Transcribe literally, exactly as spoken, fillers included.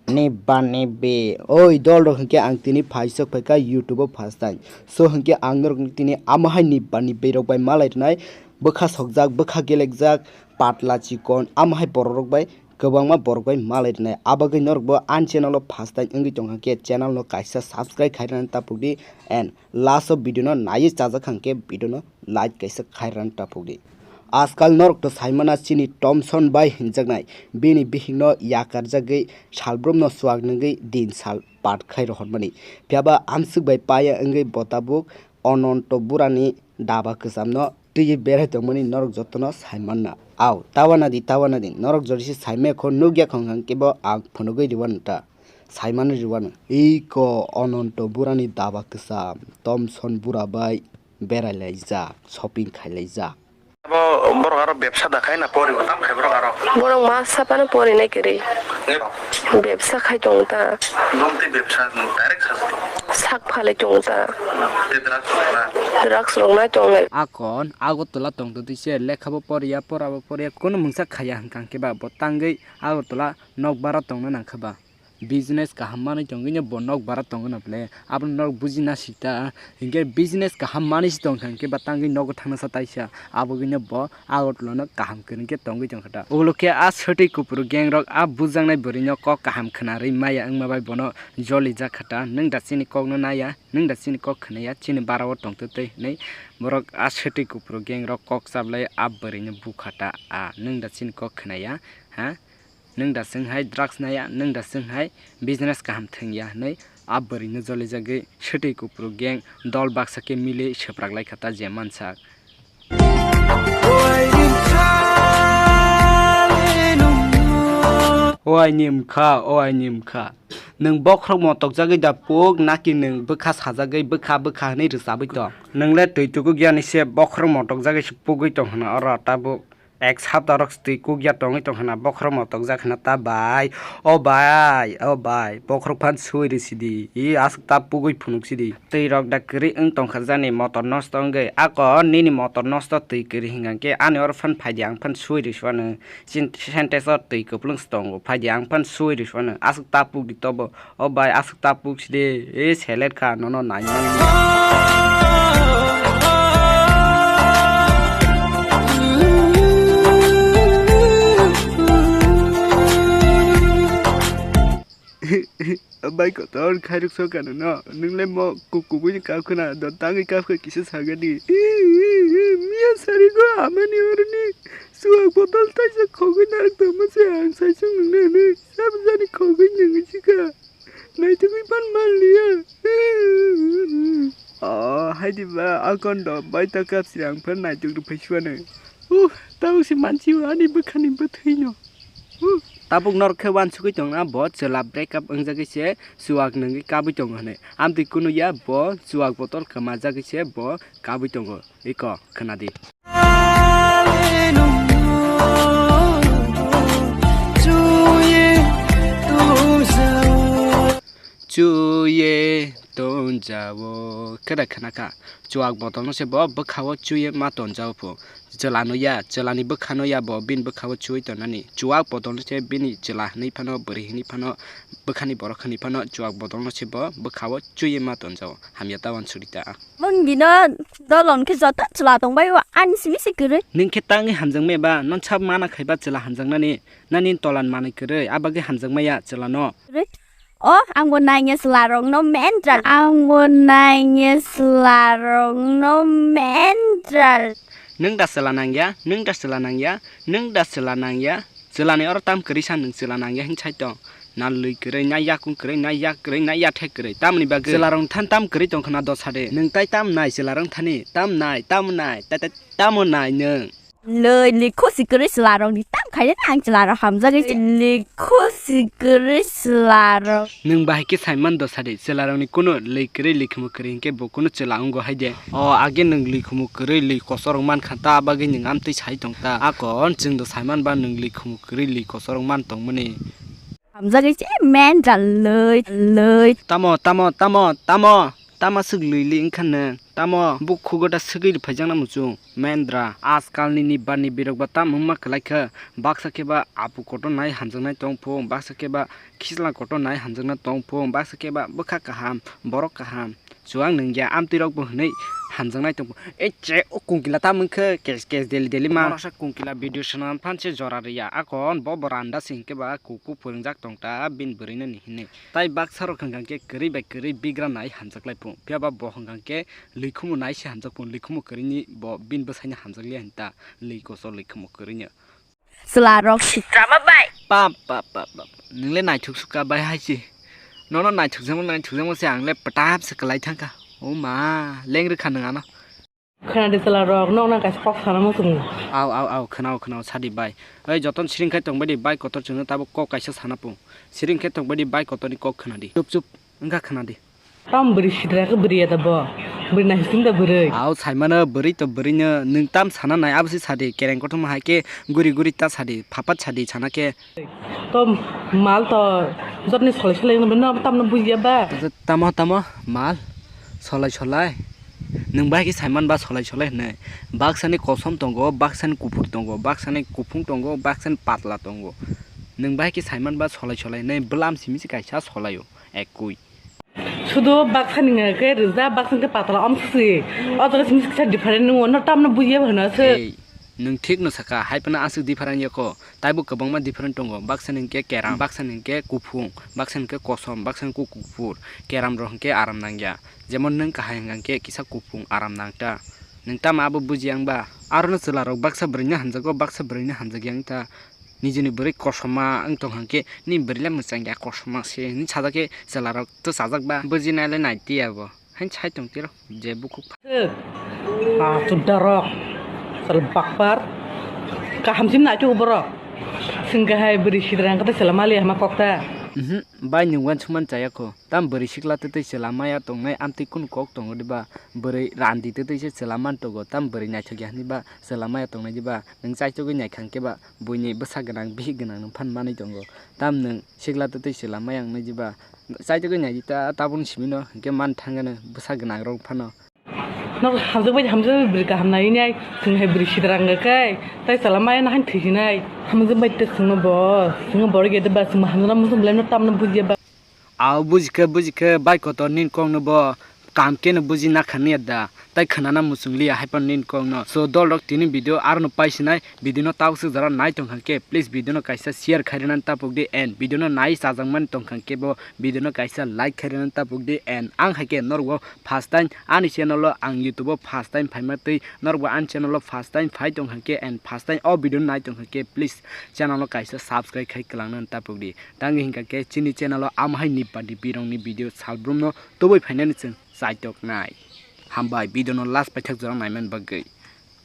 Nibba nibbi. Oi dol rok hinkhe ang tini phaisok phaikha YouTube o first time. So hinkhe ang norok tini amo hai nibba nibbi rok bai malai rwnai. Bwkha sokjak, bwkha gelekjak, patla chikon, amo hai borok rok bai kwbangma borok bai malai rwnai. Abagwi norok bo ani channel o first time wngwi tongkha khe channel no kaisa subscribe khai rwnai tapuk di and last o video no naiwi chajak kha hinkhe video no like kaisa khai rwnai tapuk di. Ajkal norok to saimana chini Thomson bai hinjaknai, bini bihikno yakarjagwi salbrumno chuak nungwi din sal pat khai rohormani. Phiyaba amswk bai paya wngwi bo tabuk Ononto Burani daba kwchamno twiwi berai tongmani norok jotono saimanna. Au, tawana di, tawana di, norok jodi se saimaya kho nukya kho hwnkhe bo ang phunugwi rwano ta, saimano rwano. Iko Ononto Burani daba kwcham, Thomson Bura bai berai laijak, shopping khai laijak. Abo borok aro bebsa da khai na pori bo tam khai borok aro. Borok ma sapano pori nai kwrwi. Nge ba? Bebsa khai tong ta. Nong tei bebsa nung direct sa jodi. Sak phalai tong ta. Te drugs rok na. Drugs rok na tong nai. Akon Agartala tong twi se lekha bo poriya, pora bo poriya, kono mungsa khaya hwnkha khe ba bo tangwi Agartala nok bara tongna nangkha ba. Business kaham manwi tongwi no bo nok bara tongwi no ble, abo norok buji na sita, hinkhe business kaham manwi se tongkha hinkhe ba tangwi nogo thangna sa taisa, abogwi no bo Agartala no kaham kwrwng khe tongwi tongkha ta. Ulo khe a swtwi kupru gang rok a bujaknai bwrwi no kok kaham khna rwi maya wngma bai bono joli jak kha ta, nwng da chini kok no naya, nwng da chini kok khna ya, chini bara o tong twi twi hinwi borok a swtwi kupru gang rok kok chablai a bwrwi no bukha ta, a nwng da chini kok khna ya, ha? Nwng da chwng hai drugs naya, nwng da chwng hai business kaham thwng ya hinwi a bwrwi no jolijagwi swtwi kupru gang dol baksa khe mili swprak lai kha ta je mansak. O aini wngkha, o aini wngkha. Nwng bokhorok motokjagwi da puk, naki nwng bwkha sajagwi bwkha bwkha hinwi rwchabwi tong? Nwng le twi tuguk yani se bokhorok motokjagwi se pugwi tong hwna oro tabuk. Ek sapta rok twi kukya tongwi tong hwna bokhorok motokjak hwna ta bai. O bai, o bai, bokhorok phan sui rw sidi. I aswk ta pugui phunuk sidi. Twi rok da kwrwi wng tongkha jani motor nosto wngwi. Ako nini motor nosto twi kwrwi hwnkha khe ani oro phan phaidi ang phan sui rw suano. Chin-, Sintex o twi kwplwng se tongo. Phaidi ang phan sui rw suano. Aswk ta pugdi tobo. O bai, aswk ta puk sidi, e, selet kha, nono nai mani. Bai kotor khairok so kano no, nwngle mo kukubui ni kap khna, do tangwi kap kha kisa sagani. Miya sari go amani orni, suwak botol taisa khogwi narwk tongma se ang saisung nungna hinwi, sabjani khogwi nungwi sikha. Naitugwi phan manliya. Oh, hai diba, a kondo bai ta kapsi ang phan naituk rw phai suano. Uh, tabuk se mansi o ani bwkhani bwthwino. Uh. Tabuk norok khe uansugwi tongna bo chwla break up wngjagwi se chuwak nungwi kabwi tongo hinwi. Amtwi kunu ya bo chuwak botol kwmajagwi se bo kabwi tongo. Iko khwnadi. Chuye tonjao. Khe da khna kha. Chuwak botol no se bo bwkha o chuye ma tonjao pho. Chwla no ya, chwla ni bwkha no ya bo bini bwkha o chuwi tonani. Chuwak botol no se bini chwla hinwi phano, bwrwi hinwi phano, bwkha ni borok hinwi phano, chuwak botol no se bo bwkha o chuye ma tonjao. Hamya ta uansugwi ta. Mungino dolon khe joto chwla tongbai o, ani simi se kwrwi. Nwng khe tangwi hamjakmaya ba, non sab mana khaiba chwla hamjaknani, nani tolan manwi kwrwi, a bagwi hamjakmaya chwla no. Kwrwi? O, angbo nangya chwla rokno mendral. Angbo nangya chwla rokno mendral. Nwng da chwla nangya, nwng da chwla nangya, nwng da chwla nangya. Chwlani oro tam kwrwi sa nwng chwla nangya hin sai tong. Na lwi kwrwi, na yakung kwrwi, na yak kwrwi, na yathek kwrwi. Tamoni bagwi chwlarok than tam kwrwi tong khna dosa de. Nwng tai tam nai chwlarok thani? Tam nai, tam nai, tai, tai, tamo nai nwng? Lwi, lwi khusi kwrwi chwlarokni tam khaina ang chwlarok hamjagwi se. Lwi khusi kwrwi chwlarok. Nwng bahai khe saiman dosa de, chwlarokni kunu lwi kwrwi, lwi khumu kwrwi hinkhe bo kunu chwla wngo hai de. O age nwng lwi khumu kwrwi, lwi kosorok mankha ta, bagwi nwng amtwi sai tong ta. Akon chwngno saiman ba nwng lwi khumu kwrwi, lwi kosorok man tongmani. Hamjagwi se men jaloi, loi. Tamo, tamo, tamo, tamo, tamo swk lwi lwi wngkha nwng? Tamo bukhugo ta swgwi phaijakna muchung. Mendra, ajkalni ni barni birok ba tamo wngma kwlai kha. Baksa khe ba apu kotor nai hamjaknai tong phung, baksa khe ba khisla kotor nai hamjakna tong phung, baksa khe ba bwkha kaham, borok kaham. Chuwang nungya amtwi rok bo hwnwi hamjaknai tong phung. Ei che, o kungkila tamo wngkha, kes kes deli deli ma. Borok sa kungkila video swnam phan se jora riya. Akon bo bo randa se hinkhe ba kuku phwrwngjak tong ta bini bwrwi nani hinwi. Tai baksa rok hwnkha khe kwrwi bai kwrwi bigra nai hamjaklai phung. Phiya ba bo hwnkha khe lwikhumu nai se hamjak phung, lwikhumu kwrwini bo bini bwsaino hamjakliya hinta lwi koso lwikhumu kwrwino. Chwla rok sitra ma bai. Pap, pap, pap, pap. Nwngle naithok suka bai hai se. Nono naithok jamo, naithok jamo se ang le patap se kwlai thangkha. O ma, leng rwkha nwng ano. Khwnadi chwla rok, nokna kaisa kok sana muchung. Au, au, au, khwnao, khwnao, sadi bai. Oi, joton siring khai tong bai di, bai kotor chwngno tabuk kok kaisa sana pung. Siring khai tong bai di, bai kotorni kok khwnadi. Chup, chup, wngkha khwnadi. Tam bwrwi sidra khe bwrwi ya da bo. Bwrwi naising da bwrwi. Au, saimano bwrwi to bwrwino, nwng tam sana nai, abo se sadi, kereng kothoma hai khe guri guri ta sadi, phapat sadi sana khe. To mal to jotni solai solai no tamno bujiya ba. Tamo, tamo, mal. Solai solai. Nwng bai khe saiman ba solai solai hwnwi. Baksani kosom tongo, baksani kuphur tongo, baksani kuphung tongo, baksani patla tongo. Nwng bai khe saiman ba solai solai hwnwi bwlam simi se kaisa solaio. Ekui. Sudu baksani hwnka khe rwjak, baksani khe patla omswk se. O jaga simi se kisa different nungo, no tamno bujiya hwno se. Ei, nwng thik no saka, hai phano aswk different yako. Taibo kwbangma different tongo. Baksani hwnkhe keram, baksani hwnkhe kuphung, baksani hwnkhe kosom, baksani hwnkhe kuphur, keram rok hwnkhe aram nangya. Jemon nwng kahai hwnkha hwnkhe kisa kuphung aram nangta. Nwng tamo abo bujiya wngba? Arono chwla rok baksa bwrwino hamjago, baksa bwrwino hamjakya wngta. Nijini bwrwi kosom ma wng tong hwnkhe, nini bwrwi le mwchangya, kosom ma se hinwi sajak khe chwla rok to chajak ba. Bujinai le nai tiya bo. Hain sai tong tiro, je bukhuk pha- Aswk darok, chwla bakpar. Kaham sim nai tu borok. Singkha hai bwrwi sidra wngkha tei chwla mali hama kok ta. Mhm, bai nwng uansukmani chaya kho. Tam bwrwi sikla twtwi chwla maya tongnai amtwi kunu kok tongo diba? Bwrwi randi twtwi se chwla man tongo. Tam bwrwi naithok ya hwnwi ba chwla maya tongnai diba? Nwng chaitugwi naikha hwnkhe ba buini bwsa gwnang, bihik gwnang nwng phan manwi tongo. Tam nwng sikla twtwi chwla maya wngnai diba? Chaitugwi nai di ta, tabukni simi no hwnkhe man thangano bwsa gwnang rok phano. Nok hamjak bai hamjak bwrwi kaham nai nai, chwng hai bwrwi sidra wngkha khe, tai chwla maya no hain thwi sinai. Hamjak bai tei chwngno bo, chwngno borok ya de ba, chwngno hamjakna muchung belai no tamno bujiya ba. Ao bujikhe, bujikhe, bai kotor nini kokno bo kaham kheno buji nakha niya da, tai khwnana muchung liya hai phano nini kokno. So, dol rok tini video arono paisinai, video no tabuk se jora nai tongkha khe, please video no kaisa share khai rwna tapuk di, and video no nai chajakmani tongkha khe bo video no kaisa like khai rwna tapuk di, and ang hai khe norok bo first time ani channel o, ang YouTube o first time phaima twi norok bo ani channel o first time phai tongkha khe and first time o video no nai tongkha khe, please channel o kaisa subscribe khai kwlangna tapuk di. Tangwi hinkha khe chini channel o amo hai ni padi birong ni video salbrum no tubui phainani chwng chaitok nai. Hambai video no last paithak jora naimani bagwi.